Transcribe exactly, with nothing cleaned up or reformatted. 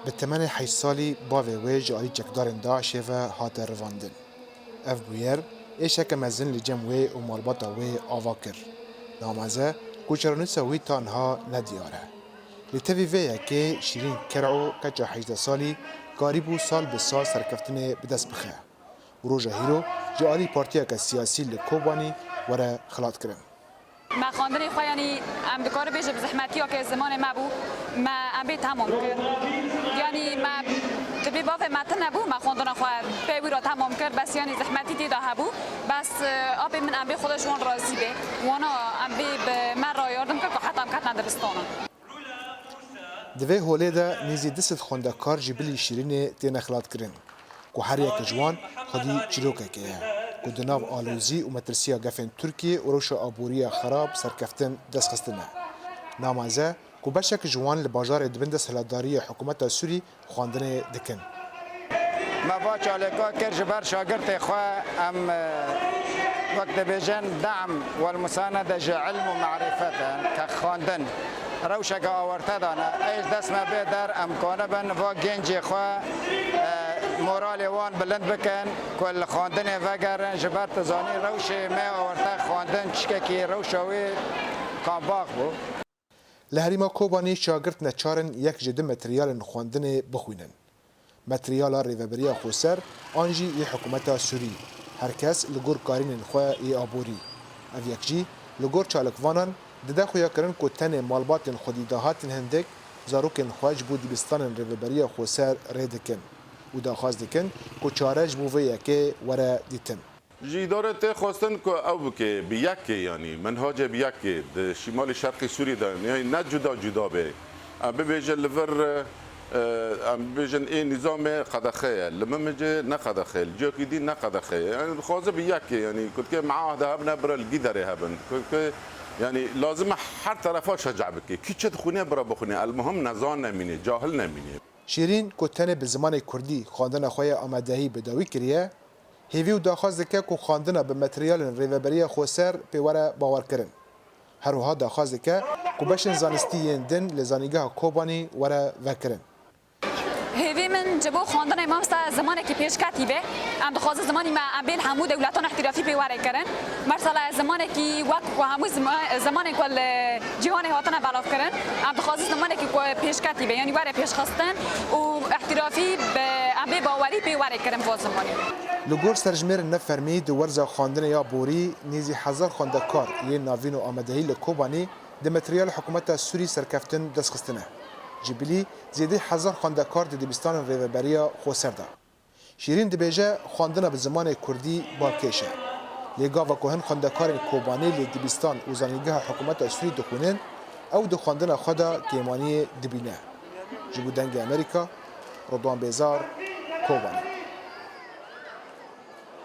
Bi temenê heşt salî bavê wê ji alî çekdarên DAIŞê ve hate revandin. Ev bûyer êşeke mezin li cem wê û malbata wê ava kir. Nameze ku çarenûsa wî ta niha nediyar e. Li tevî vê yekê Şîrîn Ker'o keça hejdeh salî karîbû sal bi sal serkeftinê bi dest bixe û roja hîro ji alî partiyeke siyasî li Kobanî were xilatkirin. Me xwendinê xwe, yanî em dikare bêje bi zehmetiyeke zimanê me bû, me em bê temam kir. Yanî me dibê bavê me tune bû, me xwendina xwe pê wî re temam kir, bes yanî zehmetî tê de hebû. Bes, e, apê min em bê Xwedê ji wan razî bê. Wana em bê bi me re yardim kir ku heta em ketine dibistana. Di vê holê de nêzî du sed xwendekar ji bilî Şîrînê têne xilatkirin, ku her yek ji wan xwedî çîrokekê ye, ku di nav alozî û metirsiya gefên Tirkiyê û rewşa aboriya xerab serkeftin dest xistine. Nameze ku beşek ji wan li bajarê di bin desthilatdariya hikûmeta Sûrî xwendinê dikin. Me va çalêka kir ji ber şagirtê xwe, em, e, wek dibêjin, de'm wel musanede ji ilm û marîfet e, ke xwendin rewşeke awarte dane. Ê ji dest me bê der, em kanibin va gencê xwe, e, moralê wan bilind bikin, ku li xwendinê vegerin, ji ber tu zanî rewşê me awarte xwendin tiştekî rewşa wî kambax bû. Li herêma Kobanî şagirt neçar in yek ji du materyalên xwendinê bixwînin. Materyala Rêveberiya Xweser an jî yê hikûmeta Sûrî, her kes li gor karînên xwe yê aborî. Ev yek jî li gor çalakvanan dide xuyakirin ku tenê malbatên xwedî dahatin hindik zarokên xwe ji bo dibistanên Rêveberiya Xweser rê dikin û daxwaz dikin ku çare ji bo vê yekê were dîtin. Ji îdarê tê xwestin ku ew bike bi yekê, yanî menhacê bi yekê di şimalî şerqî Sûrî de, yanî ne cuda cuda be. Em bibêje li vir, e, em bibêjin ê nîzamê qedexe ye, li min bêje ne qedexe ye, li cihekî dî ne qedexe ye. Yanî dixwaze bi yekê, yanî ku dike meahde hebine bira li gîderê hebin. Ku, ku, yanî lazim e her terefa şeca bike. Kî çi dixwîne bira bixwîne. El muhim nezan nemîne, cahil nemîne. Şîrîn ku tenê bi zimanê kurdî xwendina xwe ya amadehî bi dawî kiriye, hêvî û daxwaz dike ku xwendina bi materyalên Rêveberiya Xweser pê were bawerkirin. Her wiha daxwaz dike ku beşên zanistî yên din li Zanîngeha Kobanî were vekirin. Hêvî min ji bo xwendinê mamoste zimanekî pêşketî be. Em dixwazin zimanî me em bê li hemû dewletan îhtîrafî pê were kirin. Mesela zimanekî wek ku hemû zima-, zimanên ku li cîhanê hatine belavkirin, em dixwazin zimanekî ku pêşketî be, yanî were pêşxistin û îhtîrafî be, em bê bawerî pê were kirin va zimanî. Li gor serjimêrên nefermî di werza xwendinê ya borî nêzî hezar xwendekar yên navîn û amadehî li Kobanî di materyal hikûmeta Sûrî serkeftin dest xistine. Ji bilî zêdî hezar xwendekar di dibistanên Rêveberiya Xweser de. Şîrîn dibêje, xwendina bi zimanê kurdî balkêş e. Lê gava ku hin xwendekarên Kobanê li dibistan û zanîngeha hikûmeta Sûrî dixwînin, ew di xwendina xwe de kêmaniyê dibîne. Ji bo Dengê Amerîka, Ridwan Bêzar, Kobanê.